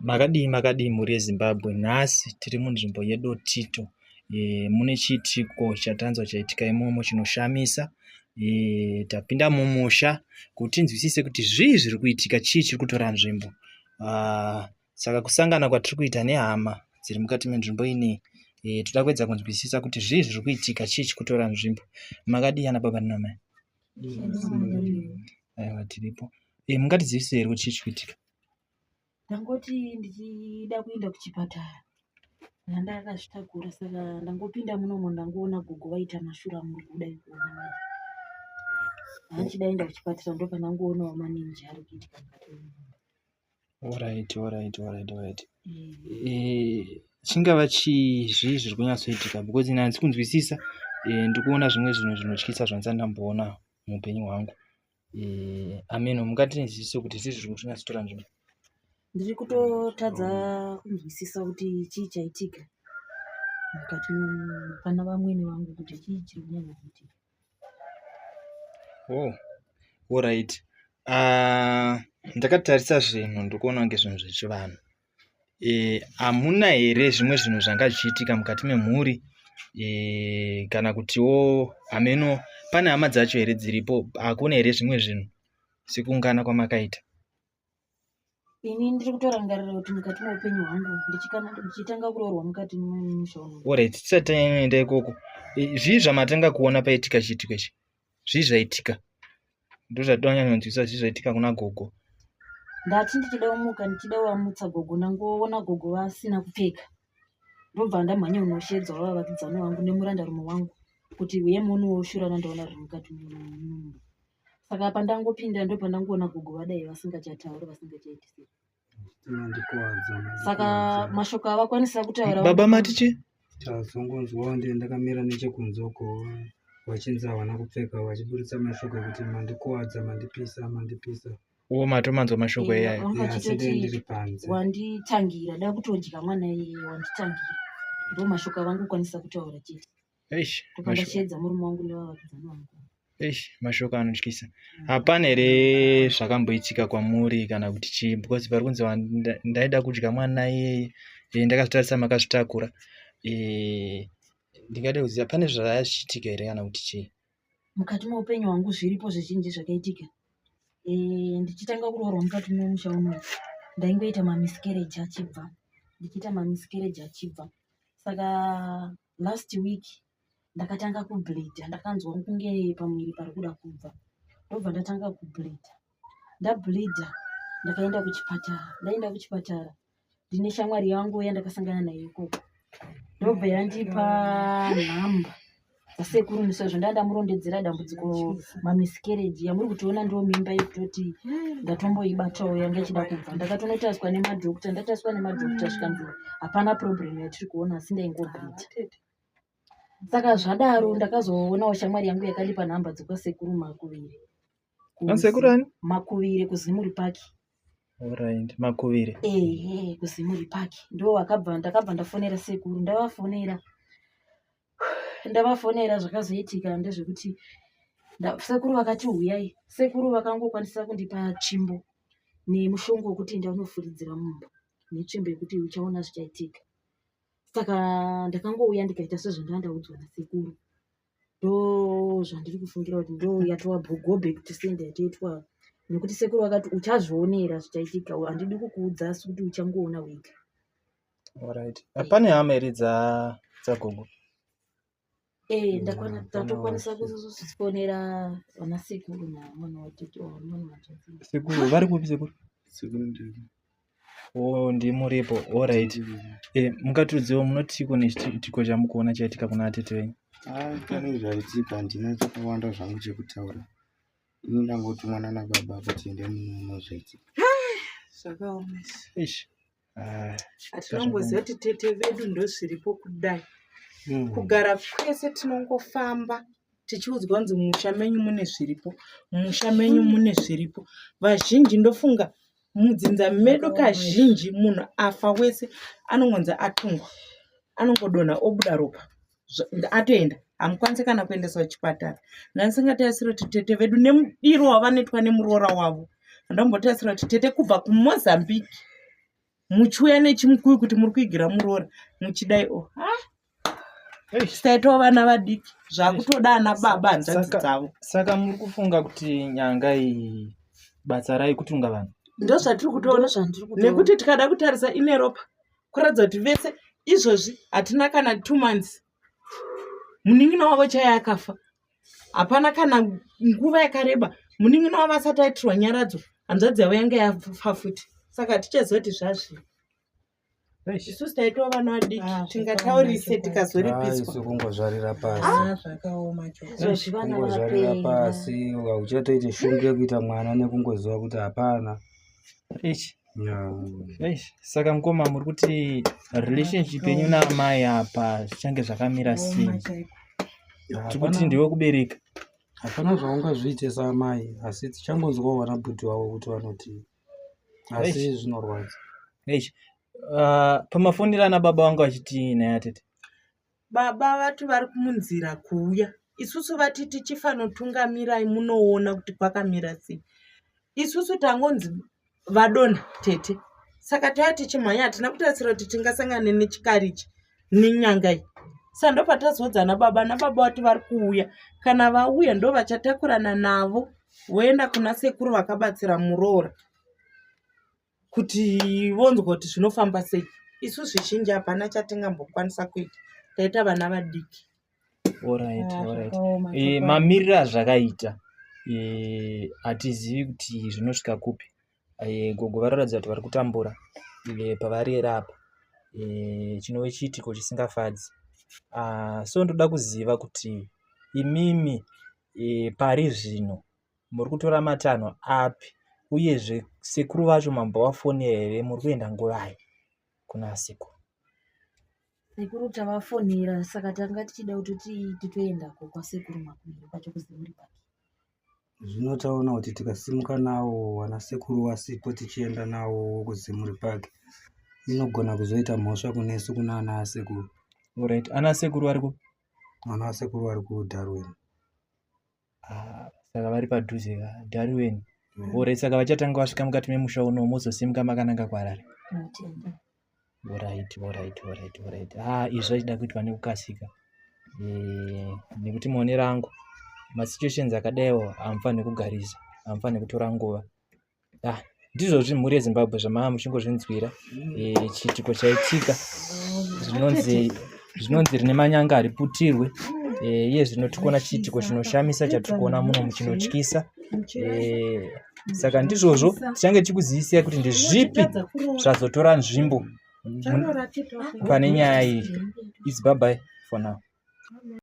Makadii makadii mhuri yeZimbabwe nhasi tiri munzvimbo yeDotito mune chiitiko chatanzwa chaitika imomo chinoshamisa. Tapinda mumusha kuti tinzwisise kuti zvii zviri kuitika chii chiri kutora nzvimbo. Saka kusangana kwatiri kuita nehama dziri mukati menzvimbo ineyi toda kuedza kunzwisisa kuti zvii zviri kuitika chii chiri kutora nzvimbo. Makadii ana baba nanamai? Aiwa tiripo. Mungatizivise here kuti chii chiri kuitika? Ndangoti ndichida kuenda kuchipatara ndandakazvitakura saka ndangopinda munomo ndangoona gogo vaita mashura amuri kudai kuona manje. Handichida enda kuchipatara ndopandangoonawo maninji ari kuitika mukati menyumba. Alright, alright, alright, alright. Chingava chii zvii zviri kunyatsoitika because ini handisi kunzwisisa ndiri kuona zvimwe zvinhu zvinotyisa zvandisati ndamboona muupenyu hwangu. Ameno mungatinzwisise kuti zvii zviri kunyatsotora nzvimbo. Ndiri kutotadza kunzwisisa kuti chii chaitika mukati pana vamwene vangu kuti chii chiri kunyanya kuitika. Oh, alright. Ndakatarisa zvinhu ndikuona kunge zvinhu zvechivanhu. Hamuna here zvimwe zvinhu zvanga zvichiitika mukati memhuri kana kutiwo hameno pane hama dzacho here dziripo hakuna here zvimwe zvinhu sekuungana kwamakaita? Ini ndiri kutorangarira kuti mukati meupenyu hwangu ndichitanga kuroorwa mukati memusha uno. Alright, tisati taenda ikoko. Zvii zvamatanga kuona paitika chiitiko ichi? Zvii zvaitika? Ndozvatonyanyonzwisa zvii zvaitika kuna gogo. Ndati ndichida kumuka ndichida kuvamutsa gogo ndangoona gogo vasina kupfeka. Ndobva ndamhanya kunoshedza vavakidzani vangu nemurandarume wangu kuti uye munoshura randaona riri mukati menyumba. Saka pandangopinda ndopandangoona gogo vadai vasingachatauri vasingachaiti sei. Saka mashoko avakwanisa kutaura Baba mati chii? Tazongonzwawo ndiye ndakamira nechekunze uko vachinzi havana kupfeka vachiburitsa mashoko ekuti mandikuwadza mandipisa mandipisa. Wo matomanzwa mashoko iyayo. Vanga Asi ndiye vachitoti ndiri panze. wanditangira da kutodya mwana iyeye wanditangira ndo mashoko avangokwanisa kutaura chete. Eish, Ndakashedza murume wangu nevavakidzani vangu. Eish, mashoko anotyisa. Hapana here zvakamboitika kwamuri kana kuti chii because pari kunzi ndaida kudya mwana iyeye eh, ndakazvitarisa makazvitakura eh, ndingade kuziva pane zvazvichiitika here kana kuti chii? Mukati meupenyu hwangu zviripo zvizhinji zvakaitika. Eh, ndichitanga kuroorwa mukati memusha uno ndaingoita mamiscarriage achibva ndichiita mamiscarriage achibva saka last week ndakatanga kubleeder ndakanzwa kunge pamuviri pari kuda kubva ndobva ndatanga kubleeder ndableeder ndakaenda kuchipatara ndaenda kuchipatara ndine shamwari yangu yandakasangana nayo ikoko ndobva yandipa nhamba dzasekuru sezvo ndaa ndamurondedzera dambudziko mamiscarriage yamuri kutoona ndiwo mimba yekutoti ndatomboibatawo yanga ichida kubva ndakatonotariswa nemadhokta ndatariswa nemadhokta zvikanzi hapana problem yatiri kuona asi ndaingobleeda saka zvadaro ndakazoonawo shamwari yangu yakandipa nhamba dzekwasekuru Makuvire. Sekuru ani? Makuvire kuZimuri Park. Alright, Makuvire. Ehe, kuZimuri Park. Ndo vakabva ndakabva ndafonera sekuru ndavafonera. Ndavafonera zvakazoitika ndezvekuti sekuru vakati huyai. Sekuru vakangokwanisa kundipa tsvimbo nemushonga wekuti enda unofuridzira mumba netsvimbo yekuti uchaona zvichaitika. Saka ndakangouya ndikaita sezvandanga ndaudzwa nasekuru. Ndozvandiri kufungira kuti ndo yatova go back to sender yatoitwa nekuti sekuru vakati uchazvionera zvichaitika handidi kukuudza asi kuti uchangoona wega. Alright. Pane hama here dzagogo? Eh, ndakwana tatokwanisa kufonera vana sekuru namwana watete mwana watete. Sekuru vari kupi sekuru? Sekuru ndiri. Oh, ndimuripo. Alright. Eh, mungatiudzewo munotiko nechiitiko chamukuona chaitika kuna atete venyu? Ah, pane zvaitika handina chakawanda zvangu chekutaura. Ini ndangotumwa nana baba kuti ende munoona zvaitika. Zvakaoma izvi. Eish. Ah, Hatinomboziva kuti tete vedu ndozviripo kudai. Kugara kwese tinongofamba tichiudzwa kunzi mumusha menyu mune zviripo, mumusha menyu mune zviripo. Vazhinji ndofunga mudzinza medu kazhinji munhu afa wese anongonzi atungwa, anongodonha obuda ropa atoenda hamukwanisi kana kuendeswa kuchipatara. Ndandisingatarisiri kuti tete vedu nemudiro wavanoitwa nemuroora wavo handambotarisira kuti tete kubva kuMozambique. Muchiuya nechimukuyu kuti muri kuigira muroora muchidai o ha taitawo vana vadiki zvakutoda ana baba hanzvadzi dzavo. Saka muri kufunga kuti nyanga iyi basa rayo kutunga vanhu? Ndozvatiri kutoona nekuti tikada kutarisa ine ropa kuratidza kuti vese izvozvi hatina kana 2 months munin'ina wavo chaiye akafa hapana kana nguva yakareba munin'ina wavo asati aitirwa nyaradzo hanzvadzi yavo yanga yafa futi saka hatichaziva kuti zvazvii isusu taitova vana vadiki ah, tingataurise tikazoripiswa isu kungozvarira pasi ah, zvakaoma chokwadi kungozvarira pasi hauchatoite shungu yekuita mwana nekungoziva kuti hapana Eish. Eish. Saka mukoma muri kuti relationship yenyu naamai apa zvichange zvakamira sei? Tiri kuti ndiwe kubereka. Hapana zvaungazviite saamai asi tichangonzwawo vana bhudhi vavo kuti vanotii. Asi zvinorwadza. Eish. Pamafonero ana baba vangu vachitii nhai atete? Baba vati vari munzira kuuya isusu vati tichifanotungamirai munoona kuti kwakamira sei. Isusu tangonzi vadonha tete saka taya tichimhanya hatina kutarisira kuti tingasangane nechikari ichi nenyanga iyi. Saka ndopatazoudza ana baba, ana baba vati vari kuuya kana vauya ndovachatakurana navo voenda kuna sekuru vakabatsira muroora. Kuti vonzwa kuti zvinofamba sei isu zvizhinji hapana chatingambokwanisa kuita taita vana vadiki. Alright, ah, alright. E, mamiriro azvakaita e, hatizivi kuti zvinosvika kupi e, gogo varoratidza kuti vari kutambura e, pavarera apa e, chinove chiitiko chisingafadzi ah, so ndoda kuziva kuti imimi e, pari zvino Muri kutora matanho api uyezve sekuru vacho mambovafonera here muri kuenda nguvai kuna sekuru? Sekuru tavafonera saka tanga tichida kutoti titoendako kwasekuru Makumire kwacho kuZimuri Park. Zvino taona kuti tikasimuka nawo wana sekuru wasipo tichienda nawo kuZimuri Park inogona kuzoita mhosva kunesu kuna ana asekuru. Alright, ana sekuru vari ku? Ana asekuru vari kuDarwin. Ah, saka vari padhuze ka Darwin. Alright, saka vachatanga vasvika mukati memusha uno mozosimuka makananga kuHarare. Alright, alright, alright, alright. Ah, izvi zvachida kuitwa nekukasika. Eh, nekuti maonero angu masituations akadaiwo hamufaniri kugarisa, hamufaniri kutora nguva. Ah, ndizvozvi mhuri yezimbabwe zvamava muchingozvinzwira eh, chiitiko chaitika zvinonzi zvinonzi rine manyanga hariputirwe eh, iye zvino tiri kuona chiitiko chinoshamisa chatiri kuona muno muchinotyisa eh, saka ndizvozvo tichange tichikuzivisai kuti ndezvipi zvazotora nzvimbo pane nyaya iyi its bye bye for now.